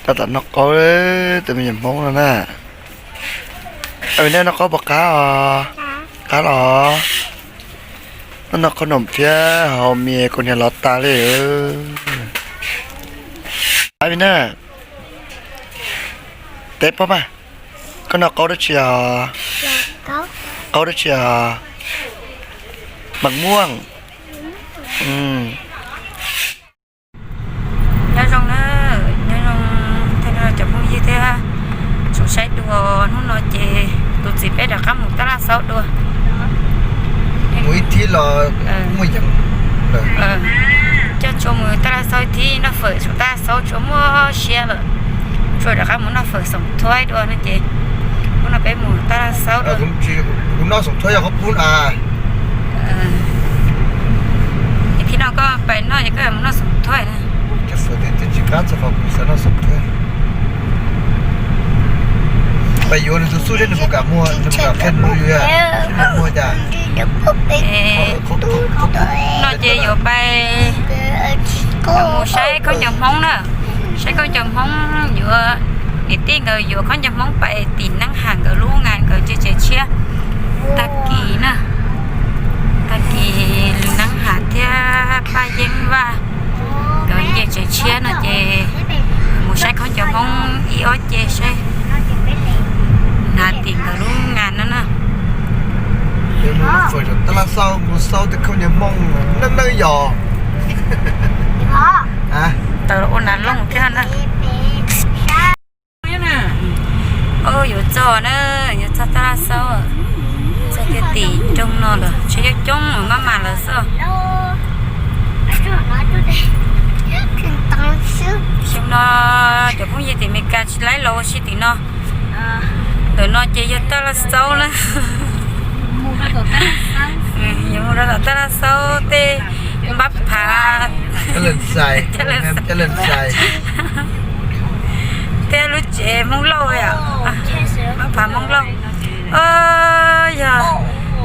Tab tom noj qaub, tus me nyuam Hmoob no na. Ab, nej noj qaub puas qab os? Qab los? Noj noj qaub noom thiab haus mis kuv niag los tas li. Ab, na, teb pob mas, koj noj qaub dab tsi os? Qaub dab tsi os? Mas muaj. Nyob zoo na, nyob zoo cov phooj ywg thiab tsoom saib dua. Hnub no ces tus txiv peb rov qab mus Tab Laj Xaub dua. Mus ib thib los muaj yees. Coj tsuas mus Tab Laj Xaub ib thib, noj fawm saum Tab Laj Xaub tsuas muaj siab lawm. Tsuas rov qab mus noj fawm Xoom Thuaib dua no ces hnub no peb mus Tab Laj Xaub dua. Kuv noj Xoom Thuaib yog qhov pub na. Ib thib no koj pais noj es koj mus noj Xoom Thuaib na. Cov fawm twb tsis qab txog qhov kuv xav noj Xoom Thuaib. Pais yuav nws tus xub seb nws puas kam muag, nws puas kam qhia nws yuav, seb nws muag cas. No ces yuav pais mus saib khaub ncaws Hmoob na. Saib khaub ncaws Hmoob yuav, niam tij nkawd yuav khaub ncaws Hmoob pais tim Neeb Ham nkawd lub ngas nkawd ncej tsev tshiab. Tag kis na, tag kis Neeb Ham thiab Paj Yeeb Vaj nkawd ncej tsev tshiab no ces mus saib khaub ncaws Hmoob ib ob ce saib, hnav tim nkawd lub ngas no na. Tab Laj Xaub mus xauj tej khaub ncaws Hmoob, neej neej yos. Tawm ua nas looj thiab na. Yuav txog na, yuav txog Tab Laj Xaub, txog kiag tim nroog no lawm, tsheb coob coob maj mam lawm xwb. Xyoo no cov phooj ywg tim Amelikas tsis laib los ua si tim no. Ntawm no ces yog Tab Laj Xaub na. Yuav mus rau tom Tab Laj Xaub tej npab phav, thiab lub tsev Hmoob Lauj, npab phav Hmoob Lauj.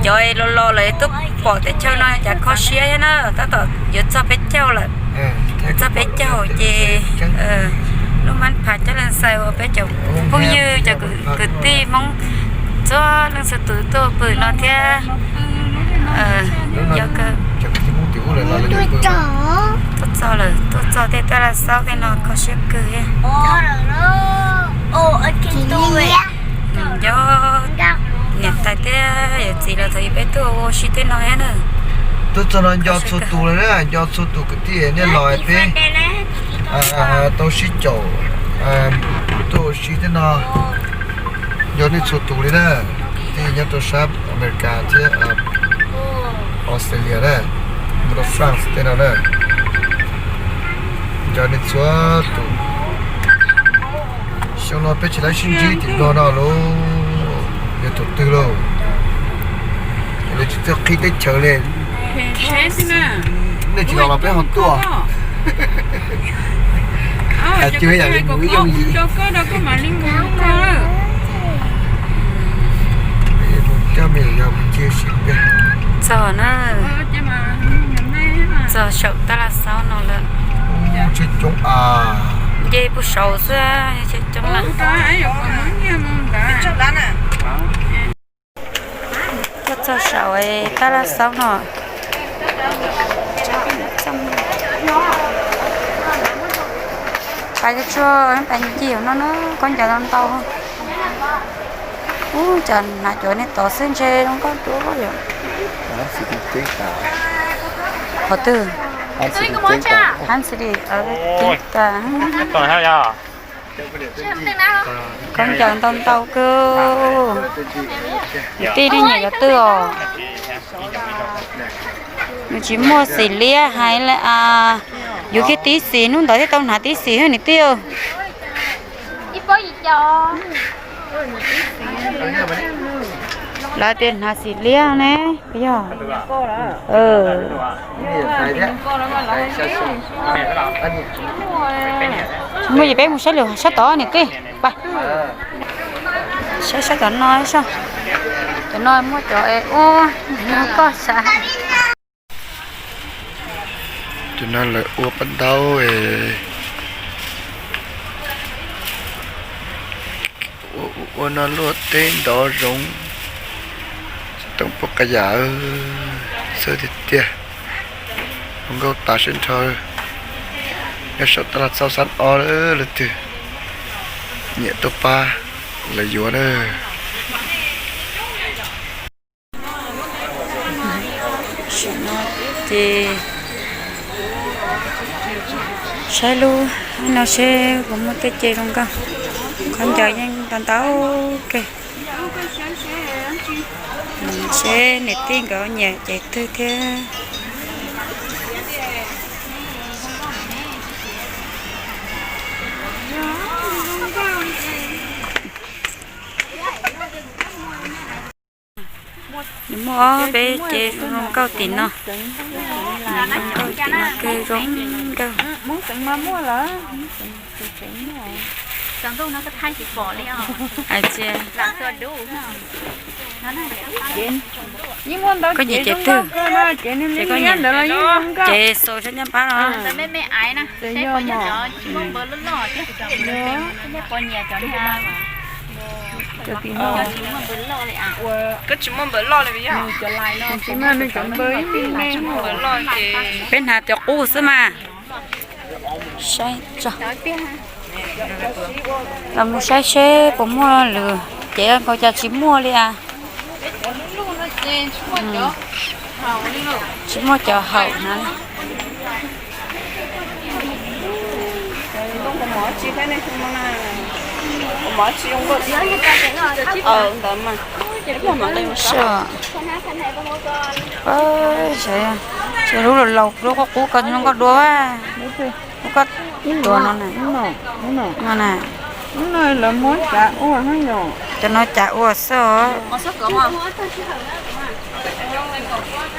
Yog cov los los lawm tuaj pom teb chaws no cas kho siab thiab na, tab tom yuav txog peb caug lawm. Yuav txog peb caug ces lub npab phav Cab Leej Xais uas peb cov phooj ywg cov kwv tij Hmoob txhua leej txhua tus tuaj pw no thiab. Tuaj txog lawm, tuaj txog tej Tab Laj Xaub tej no kho siab kawg thiab. Nco niam tais thiab yawm txiv los thaum ub peb tuaj ua si tej no thiab na. Tuaj txog no nco txhua tus lawm na, nco txhua tus kwv tij nej los peb tau sib caum, tuaj ua si tej no. Nco nej txhua tus li na, kwv tij nyob rau sab Amelikas thiab Australia na, nyob rau France tej no na. Nco nej txhua tus. Xyoo no peb tsis laib sib ntsib tim Nplog no lauj, yog thaum twg lauj? Lawv tsis txawj qhib teb chaws li. Nej tsis los los peb ho tuaj. Hais tias yam li mus ib yooj yim. Mus coj me nyuam yaus mus ncig ua si peb. Txog na, txog saum Tab Laj Xaub no lawm. Tsheb coob a. Nce puag saud xwb, tsheb coob na. Tuaj txog saum Tab Laj Xaub no. Pais tsuag, pais ncig no na, khaub ncaws ntau ntau. Ub, cas hnav cov niag tod xwb ntshe zoo nkauj dua yom. Qhov twg? Hab City, ceeb tas. Khaub ncaws ntau ntau kawg. Niam tij nej nyiam cov twg os? Nws tsis muaj xim liab hais li as. Yuav kiag tib xim, hnub ntawd thiaj tau hnav tib xim niam tij. Lawv tias hnav xim liab ne, puas yog? Muaj ces peb mus saib lwm sab tod niam tij. Pais saib sab tom no, tom no muaj cov es ua koj sav. Cov no lawv ua paj ntaub, Ua no luaj teb ntov zoov, tsis tau pub qee yam, xwb tiag tiag. Zoo nkauj tas siab nrho. Nyob saum tab laj txauj xab ob, leej twg nyiam tuaj pab lawv yuav na. Ces saib lub no seb puas muaj tej ce zoo nkauj. Qhov ncauj yeej ntau ntau kawg. Seb niam tij nkawd nyiam ces twg thiab. Nws muaj ob peb ce zoo nkauj tim no. Zoo nkauj tim no kawg, zoo nkauj. Hais tias koj nyiam ces twg, ces koj nyiam ces xaus saib nyab pab no. Peb hnav cov qub xwb mas. Saib tso, los mus saib seb puas muaj lwm ces nkaus cas tsis muaj li as. Tsis muaj cov haum na. Lub laus laus lub qub qub koj zoo nkauj dua, lub koj tuav no na. No na. Cov no cas ua xwb os.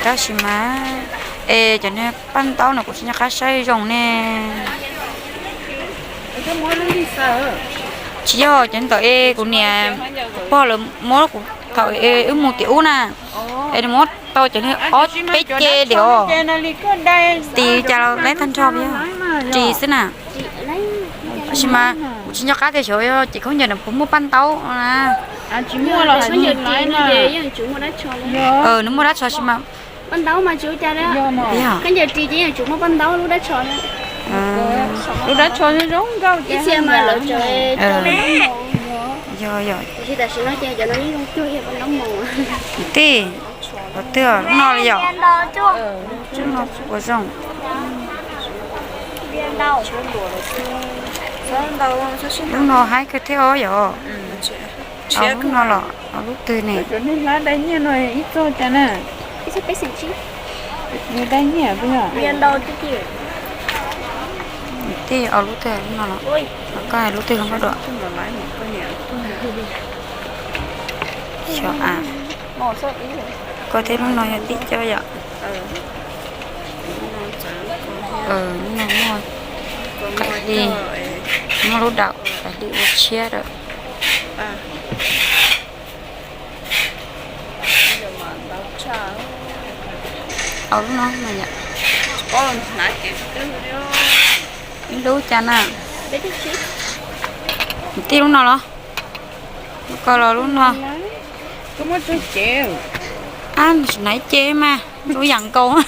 Tab sis mas, es cov niag paj ntaub no kuv tsis nco qab saib zoo ne. Tsis yog cov ntawd es kuv niam kuv pog lawv muab kuv thaum wb mus tim ub na, es nws muab tau cov niag ob peb ce diam os. Tis cas los laib tag nrho, ris xwb na. Tab sis mas kuv tsis nco qab tias xyov yog ces khaub ncaws no puas muaj paj ntaub na. Nws muaj dab tsho sis mas, lub dab tsho zoo nkauj. Yog yog. Tij, lov twg lub no li yom? Lub no puas zoo? Lub no haib kawg thiab os yom. Lub no los lub twg ne? Tij, lub twg lub no los? Koj hais lub twg zoo nkauj dua? Xyov a. Koj thiab lub no yog tib co yom? Lub no muaj qaim hli, muaj lub daum qaim hli ua tshiab lawm. Au lub no mas yom. Ib lub cas na? Tij, lub no los? Lub ko los lub no? Ab, nws tsis hnav ces mas zoo yam nkaus.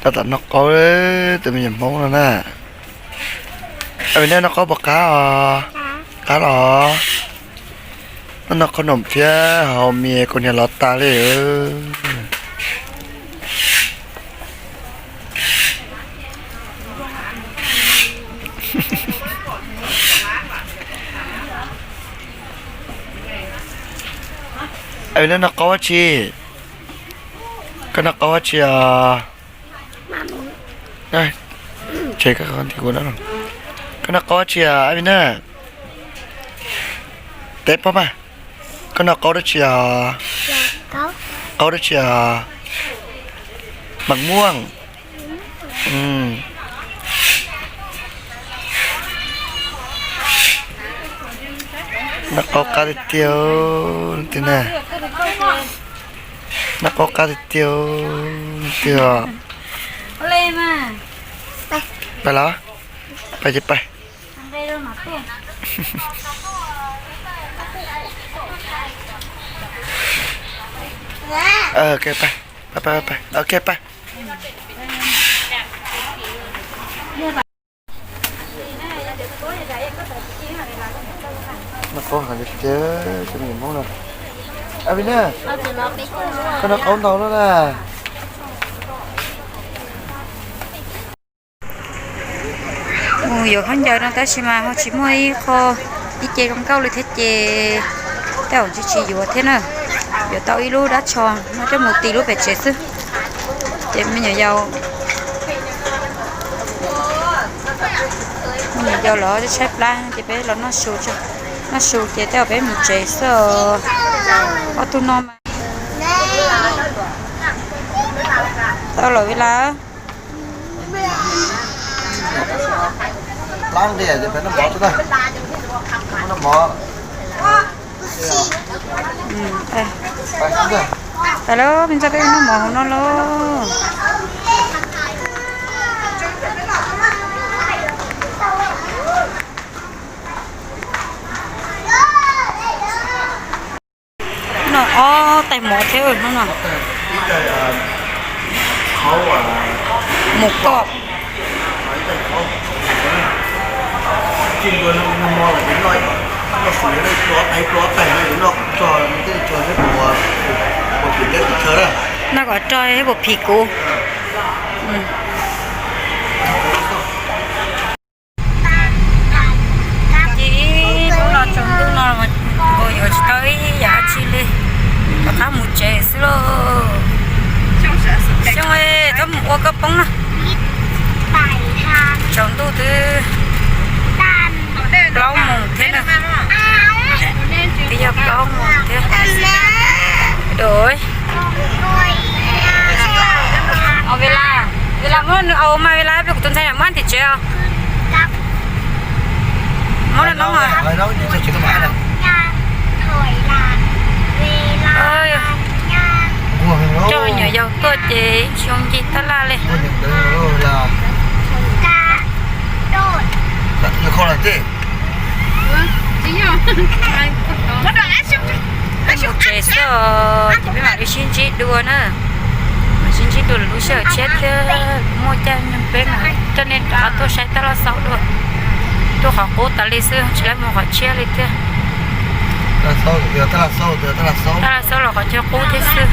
Tab tom noj qaub, tus me nyuam Hmoob no na. Nej noj qaub puas qab os? Qab los? Noj noj qhaub noom thiab haus mis kuv niam los tas li. Nej noj qaub dab tsi? Koj noj qaub dab tsi os? Koj noj qaub dab tsi os, Ab Vin na? Teb paub mas, koj noj qaub dab tsi os? Qaub dab tsi os? Mas muaj. Noj qaub qab tiag tiag, leej twg na. Noj qaub qab tiag tiag, leej twg os? Pais los? Pais ces pais. Ok, pab, pab, pab, pab, ok, pab. Noj qaub heev tiag tiag, cov niam Hmoob no. Ab Vin na, koj noj qaub ntau lawm na. Mus yuav khaub ncaws no tab sis mas ho tsis muaj ib qho, ib ce zoo nkauj li thiab ces tej zaum tsis tsis yuav thiab na. Yuav tau ib lub dab tsho no coj mus ti lub pem tsev xwb. Ces me nyuam yaus, me nyuam yaus los tshaib plab ces peb los noj su, noj su ces tej zaum peb mus tsev xwb. Ob tug no mas tau lawm Vila. Pais lauj, me ntxhais, peb noj mov hauv no lauj. Noj ob tais mov thiab hnub no. Mus koj. Noj kom rog thiab puas phim kuv. Ces hnub no tsaus ntuj no mas yuav tsis tau ib yam dab tsi li, rov qab mus tsev xwb lauj. Xyoo, txhob mus ua koj poob na. Tsaus ntuj twb plaub moos thiab na. Twb yog plaub moos thiab. Dua, Vila, Vila muab nws au mas Vila, peb kuv tus ntxhais muab tim tsev os. Muab no no. Coj nyuam yaus tuaj ces ib tsis zoo nce tab laj li. Mus tsev xwb os, ces peb mam li sib ntsib dua na. Mam sib ntsib dua lwm lub sij hawm tshiab thiab, muaj caij peb mam coj nej rov qab tuaj saib tab laj xaub dua. Tuaj qhov qub tas li xwb, tsis lab mus qhov tshiab li thiab. Tab laj xaub los qhov chaw qub thiab xwb.